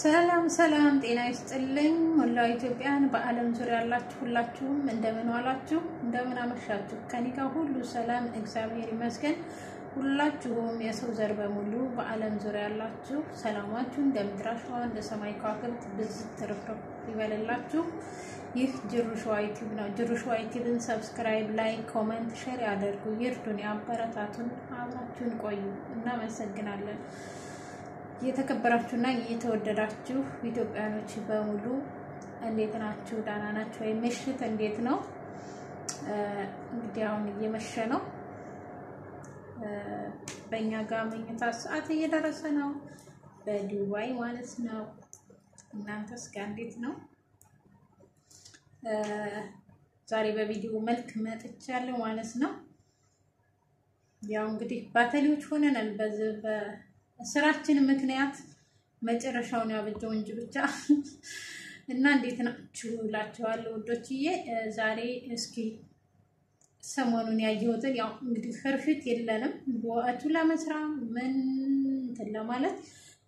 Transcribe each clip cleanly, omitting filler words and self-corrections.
ሰላም ሰላም፣ ጤና ይስጥልኝ መላው ኢትዮጵያን በዓለም ዙሪያ ያላችሁ ሁላችሁም እንደምን ዋላችሁ፣ እንደምን አመሻችሁ? ከኔ ጋር ሁሉ ሰላም እግዚአብሔር ይመስገን። ሁላችሁም የሰው ዘር በሙሉ በዓለም ዙሪያ ያላችሁ ሰላማችሁ እንደ ምድር አሸዋ እንደ ሰማይ ከዋክብት ብዝት ትርፍርፍ ይበልላችሁ። ይህ ጅሩ ሸዋ ዩቲዩብ ነው። ጅሩ ሸዋ ዩቲዩብን subscribe፣ like፣ comment፣ share ያደርጉ፣ ይርዱን፣ ያበረታቱን፣ አብራችሁን ቆዩ። እናመሰግናለን። የተከበራችሁና የተወደዳችሁ ኢትዮጵያኖች በሙሉ እንዴት ናችሁ? ደህና ናችሁ ወይ? ምሽት እንዴት ነው? እንግዲህ አሁን እየመሸ ነው። በእኛ ጋር መኝታ ሰዓት እየደረሰ ነው፣ በዱባይ ማለት ነው። እናንተስ ጋር እንዴት ነው? ዛሬ በቪዲዮ መልክ መጥቻለሁ ማለት ነው። ያው እንግዲህ ባተሌዎች ሆነናል በዚህ ስራችን ምክንያት መጨረሻውን ያበጀው እንጂ ብቻ እና እንዴት ናችሁ እላችኋለሁ ውዶችዬ። ዛሬ እስኪ ሰሞኑን ያየሁትን ያው እንግዲህ ፍርፍት የለንም በወቅቱ ለመስራት ምን እንትን ለማለት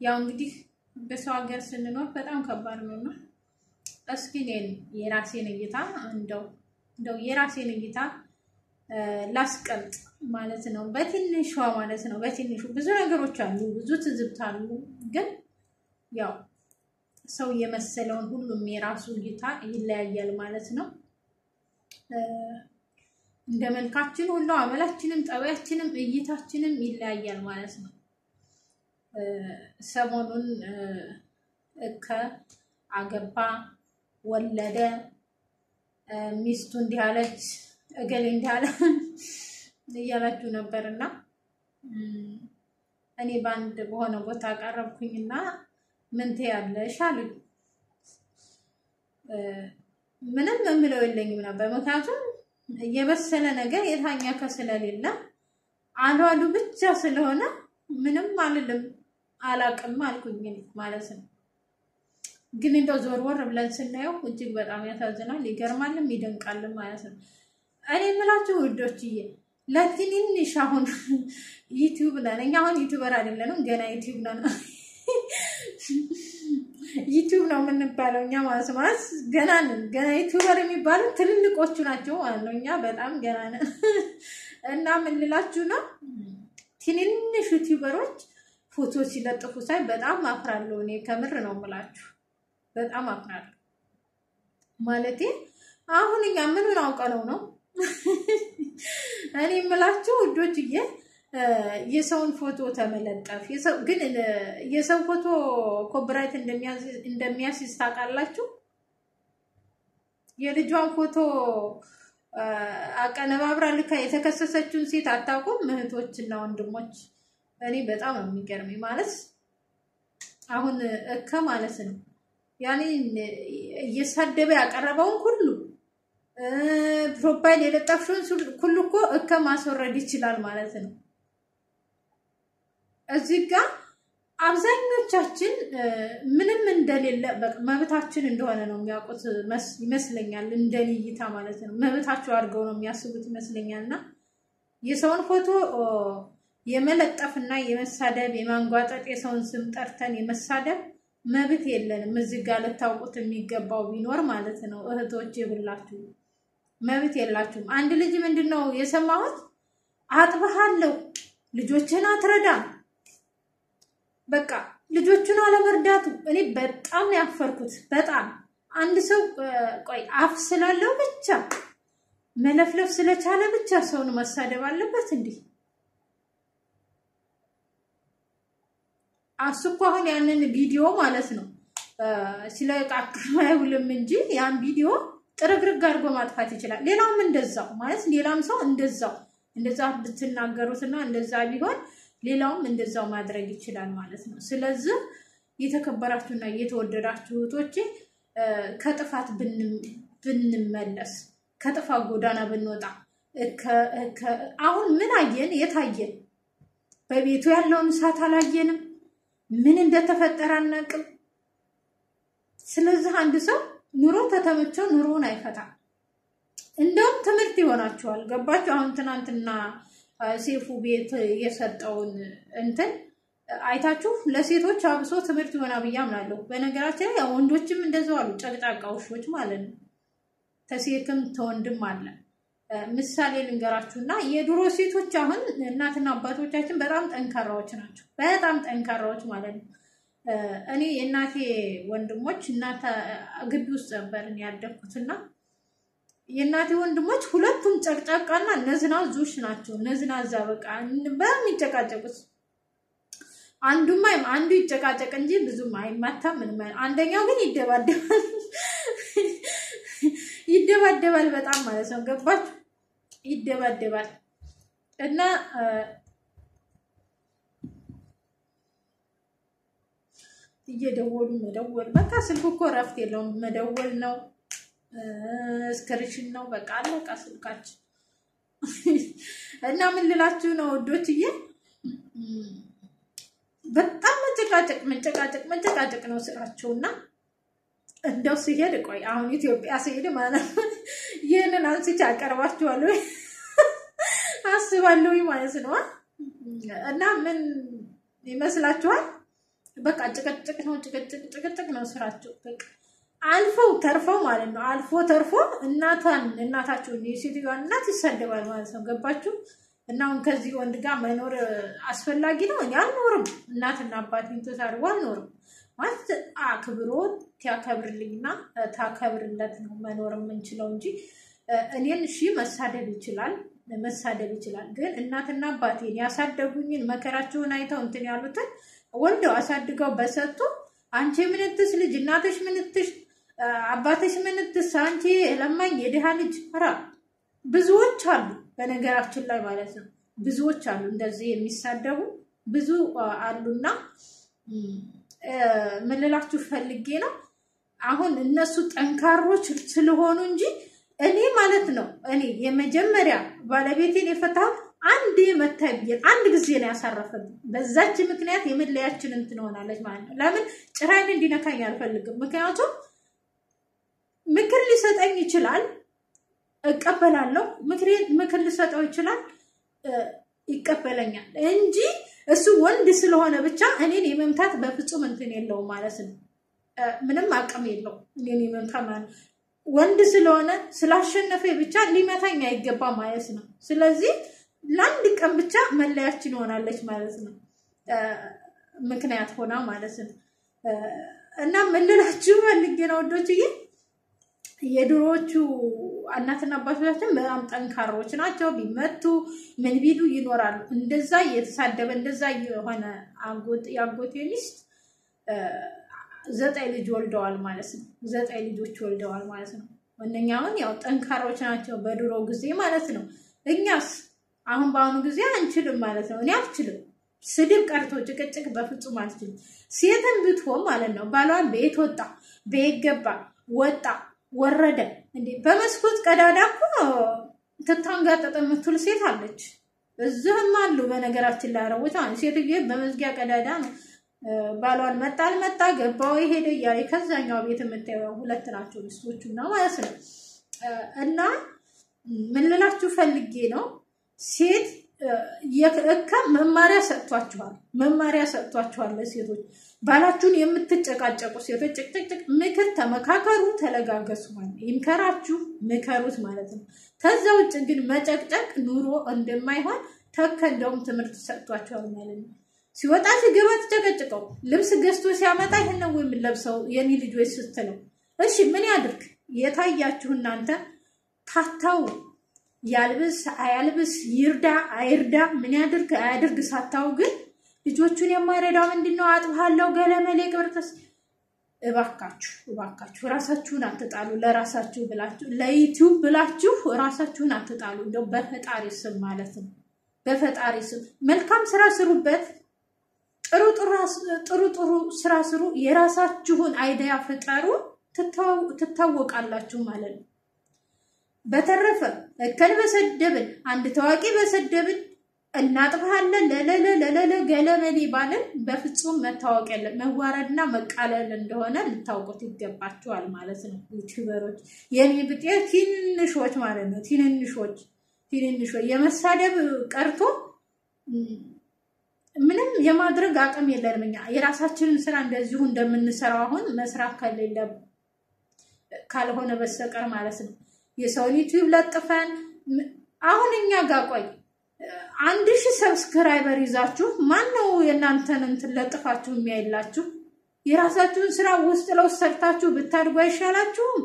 ያው እንግዲህ በሰው ሀገር ስንኖር በጣም ከባድ ነውና እስኪ እኔን የራሴን እይታ እንደው እንደው የራሴን እይታ ላስቀምጥ ማለት ነው። በትንሿ ማለት ነው። በትንሹ ብዙ ነገሮች አሉ፣ ብዙ ትዝብት አሉ። ግን ያው ሰው የመሰለውን ሁሉም የራሱ እይታ ይለያያል ማለት ነው። እንደ መልካችን ሁሉ አመላችንም፣ ጠባያችንም፣ እይታችንም ይለያያል ማለት ነው። ሰሞኑን እከ አገባ፣ ወለደ፣ ሚስቱ እንዲህ አለች፣ እገሌ እንዲህ አለ እያላችሁ ነበር እና እኔ በአንድ በሆነ ቦታ ቀረብኩኝና ምን ትያለሽ አሉኝ። ምንም የምለው የለኝም ነበር። ምክንያቱም የበሰለ ነገር የታኘከ ስለሌለ አሏሉ ብቻ ስለሆነ ምንም አልልም፣ አላቅም አልኩኝ ማለት ነው። ግን እንደው ዞር ብለን ስናየው እጅግ በጣም ያሳዝናል፣ ይገርማልም ይደንቃልም ማለት ነው። እኔ የምላችሁ ውዶችዬ ለትንንሽ አሁን ዩቲዩብ ነን እኛ፣ አሁን YouTuber አይደለንም ገና ዩቲዩብ ነን። ዩቲዩብ ነው የምንባለው እኛ ማለት ማለት ገና ነን። ገና YouTuber የሚባሉት ትልልቆቹ ናቸው ማለት ነው። እኛ በጣም ገና ነን። እና ምን ልላችሁ ነው፣ ትንንሽ YouTuber ኦች ፎቶ ሲለጥፉ ሳይ በጣም አፍራለሁ። እኔ ከምር ነው የምላችሁ፣ በጣም አፍራለሁ። ማለቴ አሁን እኛ ምኑን አውቀነው ነው? እኔ የምላችሁ ውዶችዬ የሰውን ፎቶ ተመለጠፍ ግን የሰው ፎቶ copyright እንደሚያስይዝ ታውቃላችሁ? የልጇን ፎቶ አቀነባብራ ልካ የተከሰሰችውን ሴት አታውቁም? እህቶች እና ወንድሞች፣ እኔ በጣም ነው የሚገርመኝ። ማለት አሁን እከ ማለት ነው ያኔ እየሳደበ ያቀረበውን ሁሉ profile የለጠፍሽውን ሁሉ እኮ እከ ማስወረድ ይችላል ማለት ነው። እዚህ ጋር አብዛኞቻችን ምንም እንደሌለ መብታችን እንደሆነ ነው የሚያውቁት ይመስለኛል። እንደኔ እይታ ማለት ነው መብታቸው አድርገው ነው የሚያስቡት ይመስለኛል። እና የሰውን ፎቶ የመለጠፍና የመሳደብ የማንጓጠጥ የሰውን ስም ጠርተን የመሳደብ መብት የለንም። እዚህ ጋር ልታውቁት የሚገባው ቢኖር ማለት ነው እህቶቼ ሁላችሁ መብት የላችሁም። አንድ ልጅ ምንድን ነው የሰማሁት፣ አጥብሃለሁ፣ ልጆችን አትረዳም። በቃ ልጆቹን አለመርዳቱ እኔ በጣም ነው ያፈርኩት። በጣም አንድ ሰው ቆይ አፍ ስላለው ብቻ መለፍለፍ ስለቻለ ብቻ ሰውን መሳደብ አለበት እንዴ? እሱ እኮ አሁን ያንን ቪዲዮ ማለት ነው ሲለቃቅም አይውልም እንጂ ያን ቪዲዮ ጥርግርግ አድርጎ ማጥፋት ይችላል። ሌላውም እንደዛው ማለት ሌላም ሰው እንደዛው እንደዛ ብትናገሩትና እንደዛ ቢሆን ሌላውም እንደዛው ማድረግ ይችላል ማለት ነው። ስለዚህ የተከበራችሁና የተወደዳችሁ እህቶቼ ከጥፋት ብንመለስ፣ ከጥፋት ጎዳና ብንወጣ። አሁን ምን አየን? የታየን በቤቱ ያለውን እሳት አላየንም። ምን እንደተፈጠረ አናውቅም። ስለዚህ አንድ ሰው ኑሮ ተተመቸው ኑሮውን አይፈታም። እንደውም ትምህርት ይሆናችኋል። ገባችሁ? አሁን ትናንትና ሴፉ ቤት የሰጠውን እንትን አይታችሁ ለሴቶች አብሶ ትምህርት ይሆናል ብዬ አምናለሁ። በነገራችን ላይ ወንዶችም እንደዛው አሉ፣ ጨቅጫቃ ውሾች ማለት ነው። ተሴትም ተወንድም አለ። ምሳሌ ልንገራችሁና የድሮ ሴቶች አሁን እናትና አባቶቻችን በጣም ጠንካራዎች ናቸው። በጣም ጠንካራዎች ማለት ነው። እኔ የእናቴ ወንድሞች እናተ ግቢ ውስጥ ነበርን ያደግኩትና የእናቴ ወንድሞች ሁለቱም ጨቅጫቃና ነዝናዞች ናቸው። ነዝናዛ በቃ በጣም የሚጨቃጨቁት አንዱማ አንዱ ይጨቃጨቅ እንጂ ብዙም አይማታም ምንም። አንደኛው ግን ይደባደባል ይደባደባል በጣም ማለት ነው። ገባችሁ? ይደባደባል እና እየደወሉ መደወል በቃ ስልኩ እኮ እረፍት የለውም። መደወል ነው፣ screen ነው፣ በቃ አለቃ ስልካችን። እና ምን ልላችሁ ነው ውዶችዬ፣ በጣም መጨቃጨቅ መጨቃጨቅ መጨቃጨቅ ነው ስራቸው። እና እንደው ሲሄድ ቆይ አሁን ኢትዮጵያ ሲሄድ ማለት ነው ይህንን አንስቼ አቀርባችኋለሁ አስባለሁ ማለት ነው። እና ምን ይመስላችኋል? በቃ ጭቅጭቅ ነው፣ ጭቅጭቅ ጭቅጭቅ ነው ስራቸው። በቃ አልፈው ተርፈው ማለት ነው። አልፎ ተርፎ እናቷን እናታቸውን የሴትዮዋን እናት ይሳደባል ማለት ነው። ገባችሁ? እና አሁን ከዚህ ወንድ ጋር መኖር አስፈላጊ ነው? እኔ አልኖርም። እናትና አባቴን ተሳድቦ አልኖርም ማለት አክብሮ ያከብርልኝና ታከብርለት ነው መኖር የምንችለው እንጂ እኔን እሺ መሳደብ ይችላል መሳደብ ይችላል። ግን እናትና አባቴን ያሳደጉኝን መከራቸውን አይተው እንትን ያሉትን ወልደው አሳድገው በሰጡ አንቺ ምንትስ ልጅ፣ እናትሽ ምንትሽ፣ አባትሽ ምንትስ፣ አንቺ ለማኝ የድሃ ልጅ። ኧረ ብዙዎች አሉ በነገራችን ላይ ማለት ነው። ብዙዎች አሉ እንደዚህ የሚሳደቡ ብዙ አሉና ምን ልላችሁ ፈልጌ ነው አሁን እነሱ ጠንካሮች ስለሆኑ እንጂ እኔ ማለት ነው እኔ የመጀመሪያ ባለቤቴን የፈታሁት አንድ መታብዬ አንድ ጊዜ ነው ያሳረፈብኝ። በዛች ምክንያት የመለያችን እንትን ሆናለች ማለት ነው። ለምን ጭራይን እንዲነካኝ አልፈልግም። ምክንያቱም ምክር ሊሰጠኝ ይችላል፣ እቀበላለሁ። ምክር ሊሰጠው ይችላል፣ ይቀበለኛል እንጂ እሱ ወንድ ስለሆነ ብቻ እኔን የመምታት በፍጹም እንትን የለውም ማለት ነው። ምንም አቅም የለውም እኔን የመምታት ማለት ነው። ወንድ ስለሆነ ስላሸነፈ ብቻ ሊመታኝ አይገባም ማለት ነው። ስለዚህ ለአንድ ቀን ብቻ መለያችን ሆናለች ማለት ነው። ምክንያት ሆና ማለት ነው። እና ምን ልላችሁ ፈልጌ ነው ወዶችዬ፣ የድሮዎቹ እናትና አባቶቻችን በጣም ጠንካሮች ናቸው። ቢመቱ ምን ቢሉ ይኖራሉ። እንደዛ እየተሳደበ እንደዛ የሆነ የአጎቴ ሚስት 9 ልጅ ወልደዋል ማለት ነው። 9 ልጆች ወልደዋል ማለት ነው። እነኛውን ያው ጠንካሮች ናቸው በድሮ ጊዜ ማለት ነው። እኛስ አሁን በአሁኑ ጊዜ አንችልም ማለት ነው። እኔ አልችልም። ስድብ ቀርቶ ጭቅጭቅ በፍጹም አልችልም። ሴትን ብትሆን ማለት ነው ባሏን ቤት ወጣ ቤት ገባ ወጣ ወረደ እንዴ በመስኮት ቀዳዳ እኮ ትታንጋጠጥ የምትውል ሴት አለች። እዚህም አሉ በነገራችን ላይ አረቦች ሴትዮ በመዝጊያ ቀዳዳ ነው ባሏን መጣ አልመጣ ገባው ሄደ እያለ ከዛኛው ቤት የምታየው ሁለት ናቸው ሚስቶቹና ማለት ነው። እና ምን ልላችሁ ፈልጌ ነው ሴት የእካ መማሪያ ሰጥቷችኋል፣ መማሪያ ሰጥቷችኋል። ለሴቶች ባላችሁን የምትጨቃጨቁ ሴቶች ጭቅጭቅጭቅ ምክር ተመካከሩ፣ ተለጋገሱ ማለት ነው። ይምከራችሁ፣ ምከሩት ማለት ነው። ከዛ ውጭ ግን መጨቅጨቅ ኑሮ እንደማይሆን ተከ እንደውም ትምህርት ሰጥቷችኋል ማለት ነው። ሲወጣ ሲገባ ትጨቀጭቀው፣ ልብስ ገዝቶ ሲያመጣ ይህን ነው የምንለብሰው የኔ ልጆች ስትለው፣ እሺ ምን ያድርግ? የታያችሁ እናንተ ታታው ያልብስ አያልብስ ይርዳ አይርዳ ምን ያድርግ አያድርግ ሳታው ግን ልጆቹን የማይረዳው ምንድን ነው? አጥብሃለሁ ገለመሌ ቅብርጥስ። እባካችሁ እባካችሁ ራሳችሁን አትጣሉ። ለራሳችሁ ብላችሁ ለዩቲዩብ ብላችሁ ራሳችሁን አትጣሉ። እንደው በፈጣሪ ስም ማለት ነው። በፈጣሪ ስም መልካም ስራ ስሩበት። ጥሩ ጥሩ ስራ ስሩ። የራሳችሁን idea ፍጠሩ። ትታወቃላችሁ ማለት ነው። በተረፈ እከል በሰደብን አንድ ታዋቂ በሰደብን እናጥፋለን ለለለ ለለለ ገለመሌ ባለን በፍጹም መታወቅ የለም። መዋረድና መቃለል እንደሆነ ልታውቁት ይገባችኋል ማለት ነው። ዩቲዩበሮች የኔ ብጤ ትንንሾች ማለት ነው። ትንንሾች ትንንሾች የመሳደብ ቀርቶ ምንም የማድረግ አቅም የለንም። እኛ የራሳችንን ስራ እንደዚሁ እንደምንሰራው አሁን መስራት ከሌለ ካልሆነ በስተቀር ማለት ነው። የሰውን ዩቲዩብ ለጥፈን አሁን እኛ ጋር ቆይ 1000 subscriber ይዛችሁ ማን ነው የእናንተን እንትን ለጥፋችሁ የሚያይላችሁ? የራሳችሁን ስራ ውስጥ ለውስጥ ሰርታችሁ ብታድጉ አይሻላችሁም?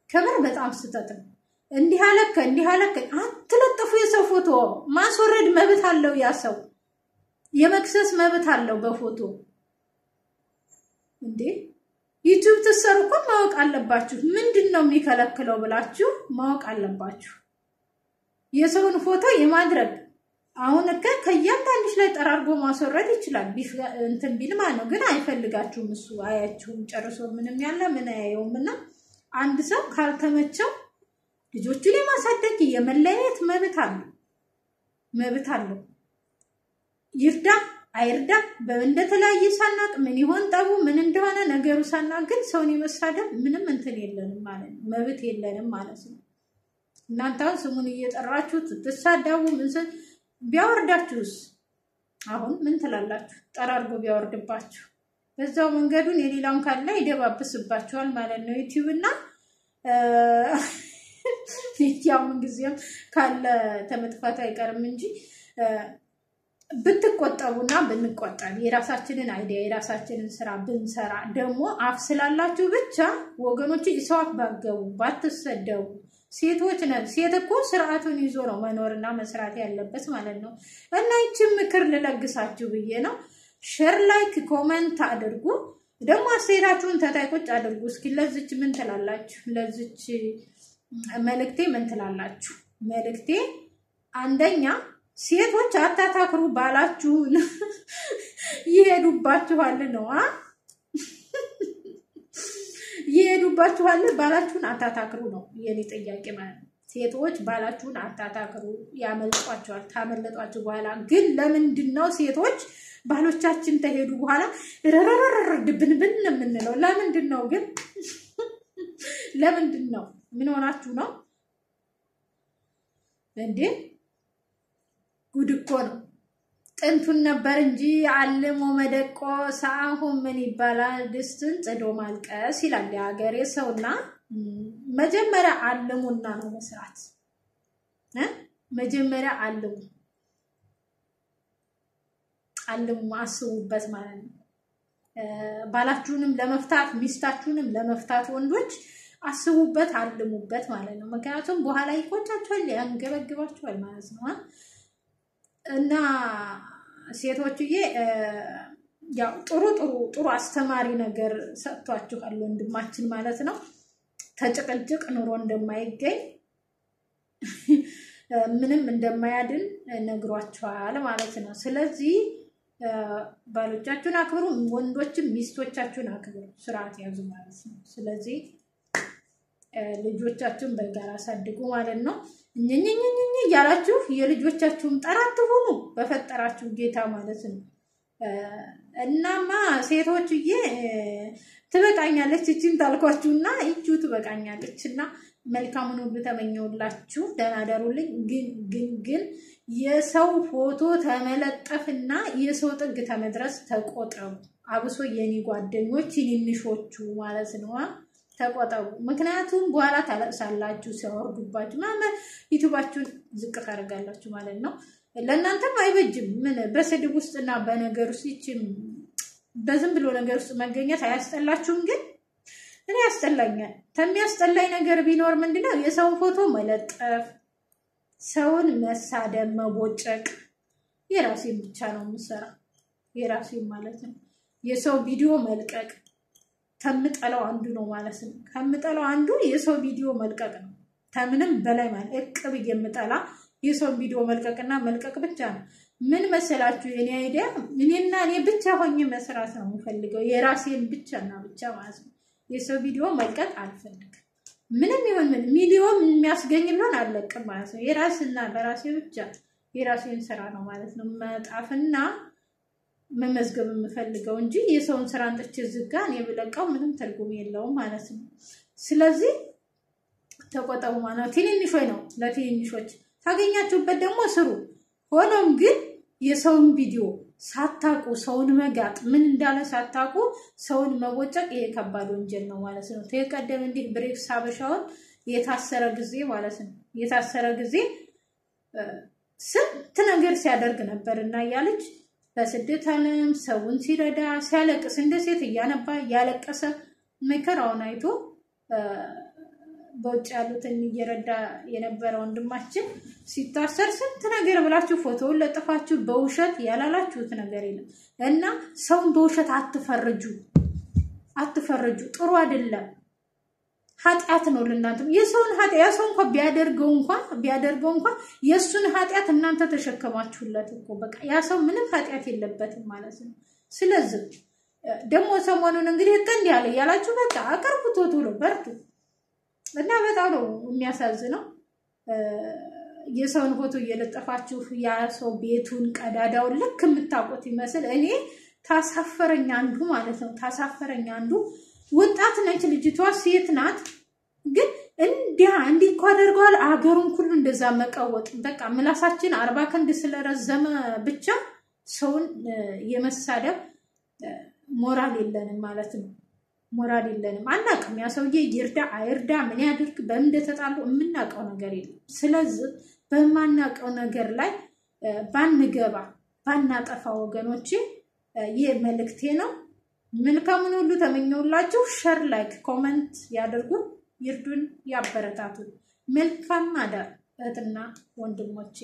ከምር በጣም ስህተት ነው። እንዲህ አለከ እንዲህ አለከ አትለጥፉ። የሰው ፎቶ ማስወረድ መብት አለው፣ ያ ሰው የመክሰስ መብት አለው በፎቶ እንዴ። ዩቲዩብ ትሰሩ እኮ ማወቅ አለባችሁ። ምንድን ነው የሚከለክለው ብላችሁ ማወቅ አለባችሁ። የሰውን ፎቶ የማድረግ አሁን እከ ከእያንዳንድሽ ላይ ጠራርጎ ማስወረድ ይችላል፣ እንትን ቢል ማለት ነው። ግን አይፈልጋችሁም፣ እሱ አያችሁም ጨርሶ ምንም ያለ ምን አያየውም። እና አንድ ሰው ካልተመቸው ልጆቹን የማሳደግ የመለያየት መብት አለው፣ መብት አለው። ይርዳ አይርዳ እንደተለያየ ሳናቅ ምን ይሆን ጠቡ ምን እንደሆነ ነገሩ ሳናቅ፣ ግን ሰውን የመሳደብ ምንም እንትን የለንም ማለት ነው፣ መብት የለንም ማለት ነው። እናንተ አሁን ስሙን እየጠራችሁ ትሳደቡ ምን ቢያወርዳችሁስ? አሁን ምን ትላላችሁ? ጠራርጎ ቢያወርድባችሁ በዛው መንገዱን የሌላውን ካለ ይደባብስባችኋል ማለት ነው። ዩቲዩብ እና ያው ምንጊዜም ካለ ተመጥፋት አይቀርም እንጂ ብትቆጠቡና ብንቆጠብ የራሳችንን idea የራሳችንን ስራ ብንሰራ፣ ደግሞ አፍ ስላላችሁ ብቻ ወገኖች ሰው አፍ ባገቡ ባትሰደቡ። ሴቶች ነን። ሴት እኮ ስርዓቱን ይዞ ነው መኖርና መስራት ያለበት ማለት ነው። እና ይችን ምክር ልለግሳችሁ ብዬ ነው። Share፣ like፣ comment አድርጉ። ደግሞ አስተያየታችሁን ተታይ ቁጭ አድርጉ። እስኪ ለዚች ምን ትላላችሁ? ለዚች መልእክቴ ምን ትላላችሁ? መልእክቴ አንደኛ ሴቶች አታታክሩ፣ ባላችሁን ይሄዱባችኋል ነው አ ይሄዱባችኋል። ባላችሁን አታታክሩ ነው የኔ ጥያቄ ማለት ነው። ሴቶች ባላችሁን አታታክሩ፣ ያመልጧቸዋል። ታመለጧችሁ በኋላ ግን ለምንድን ነው ሴቶች ባሎቻችን ተሄዱ በኋላ ረረረር ድብንብን የምንለው? ለምንድን ነው ግን? ለምንድን ነው? ምን ሆናችሁ ነው እንዴ? ጉድ እኮ ነው። ጥንቱን ነበር እንጂ አልሞ መደቆስ፣ አሁን ምን ይባላል? ድስትን ጥዶ ማልቀስ ይላል የሀገሬ ሰውና፣ መጀመሪያ አልሙና ነው መስራት። መጀመሪያ አልሙ አልሙ፣ አስቡበት ማለት ነው። ባላችሁንም ለመፍታት ሚስታችሁንም ለመፍታት ወንዶች አስቡበት፣ አልሙበት ማለት ነው። ምክንያቱም በኋላ ይቆጫችኋል፣ ያንገበግባችኋል ማለት ነው። እና ሴቶችዬ ያው ጥሩ ጥሩ ጥሩ አስተማሪ ነገር ሰጥቷችኋል ወንድማችን ማለት ነው። ተጭቅጭቅ ኑሮ እንደማይገኝ ምንም እንደማያድን ነግሯችኋል ማለት ነው። ስለዚህ ባሎቻችሁን አክብሩ፣ ወንዶችም ሚስቶቻችሁን አክብሩ፣ ስርዓት ያዙ ማለት ነው። ስለዚህ ልጆቻችሁን በጋራ አሳድጉ ማለት ነው። እኝኝኝኝ እያላችሁ የልጆቻችሁም ጠላት ትሁኑ በፈጠራችሁ ጌታ ማለት ነው። እናማ ሴቶችዬ ትበቃኛለች እቺን ታልኳችሁና ይቺው ትበቃኛለች እና መልካሙን ሁሉ ተመኘውላችሁ። ደህና ደሩልኝ። ግን ግን ግን የሰው ፎቶ ተመለጠፍና የሰው ጥግ ተመድረስ ተቆጠቡ። አብሶ የኔ ጓደኞች ትንንሾቹ ማለት ነው ተቆጠቡ። ምክንያቱም በኋላ ታለቅሳላችሁ ሲያወርዱባችሁ፣ ማመ ዩቱባችሁን ዝቅ ታደርጋላችሁ ማለት ነው። ለእናንተም አይበጅም። ምን በስድብ ውስጥና በነገር ውስጥ ይችም በዝም ብሎ ነገር ውስጥ መገኘት አያስጠላችሁም? ግን እኔ ያስጠላኛል። ከሚያስጠላኝ ነገር ቢኖር ምንድነው የሰውን ፎቶ መለጠፍ፣ ሰውን መሳደብ፣ መቦጨቅ። የራሴን ብቻ ነው የምሰራ፣ የራሴን ማለት ነው። የሰው ቪዲዮ መልቀቅ ከምጠላው አንዱ ነው ማለት ነው። ከምጠላው አንዱ የሰው ቪዲዮ መልቀቅ ነው። ከምንም በላይ ማለት እቅብ የምጠላ የሰው ቪዲዮ መልቀቅና መልቀቅ ብቻ ነው። ምን መሰላችሁ የኔ idea፣ እኔና እኔ ብቻ ሆኜ መስራት ነው የምፈልገው፣ የራሴን ብቻና ብቻ ማለት ነው። የሰው ቪዲዮ መልቀቅ አልፈልግም። ምንም ይሁን ምን ሚሊዮን የሚያስገኝ ቢሆን አልለቅም ማለት ነው። የራስና በራሴ ብቻ የራሴን ስራ ነው ማለት ነው መጣፍና መመዝገብ የምፈልገው እንጂ የሰውን ስራ አንጥቼ ዝጋ እኔ ብለቀው ምንም ትርጉም የለውም ማለት ነው። ስለዚህ ተቆጠቡ ማለት ነው። ትንንሾች ነው ለትንንሾች ታገኛችሁበት ደግሞ ስሩ። ሆኖም ግን የሰውን ቪዲዮ ሳታቁ ሰውን መጋጥ፣ ምን እንዳለ ሳታቁ ሰውን መቦጨቅ፣ ይሄ ከባድ ወንጀል ነው ማለት ነው። ተቀደም እንዲህ ብሬክስ ሀበሻውን የታሰረ ጊዜ ማለት ነው፣ የታሰረ ጊዜ ስንት ነገር ሲያደርግ ነበር እና እያለች በስደት ዓለም ሰውን ሲረዳ፣ ሲያለቅስ፣ እንደ ሴት እያነባ እያለቀሰ መከራውን አይቶ በውጭ ያሉትን እየረዳ የነበረ ወንድማችን ሲታሰር ስንት ነገር ብላችሁ ፎቶውን ለጥፋችሁ በውሸት ያላላችሁት ነገር የለም። እና ሰውን በውሸት አትፈርጁ፣ አትፈርጁ። ጥሩ አይደለም፣ ኃጢአት ነው ለእናንተም። የሰውን ኃጢአት ያ ሰው እንኳን ቢያደርገው እንኳን የእሱን ኃጢአት እናንተ ተሸከማችሁለት እኮ። በቃ ያ ሰው ምንም ኃጢአት የለበትም ማለት ነው። ስለዚህ ደግሞ ሰሞኑን እንግዲህ ጥንድ ያለ እያላችሁ በቃ አቅርቡት ቶሎ፣ በርቱ። እና በጣም ነው የሚያሳዝነው። የሰውን ፎቶ እየለጠፋችሁ ያ ሰው ቤቱን ቀዳዳውን ልክ የምታውቁት ይመስል። እኔ ታሳፈረኝ አንዱ ማለት ነው። ታሳፈረኝ አንዱ ወጣት ነች ልጅቷ፣ ሴት ናት። ግን እንዲያ እንዲህ እኮ አደርገዋል አገሩን ሁሉ እንደዛ መቀወጥ። በቃ ምላሳችን 40 ክንድ ስለረዘመ ብቻ ሰውን የመሳደብ ሞራል የለንም ማለት ነው። ሞራል የለንም፣ አናውቅም። ያ ሰውዬ ይርዳ አይርዳ፣ ምን ያድርግ፣ በምን እንደተጣሉ የምናውቀው ነገር የለም። ስለዚህ በማናውቀው ነገር ላይ ባንገባ፣ ባናጠፋ ወገኖቼ፣ ይህ መልእክቴ ነው። መልካሙን ሁሉ ተመኘውላችሁ። Share፣ like፣ comment ያድርጉ፣ ይርዱን፣ ያበረታቱን። መልካም አዳር እህትና ወንድሞቼ።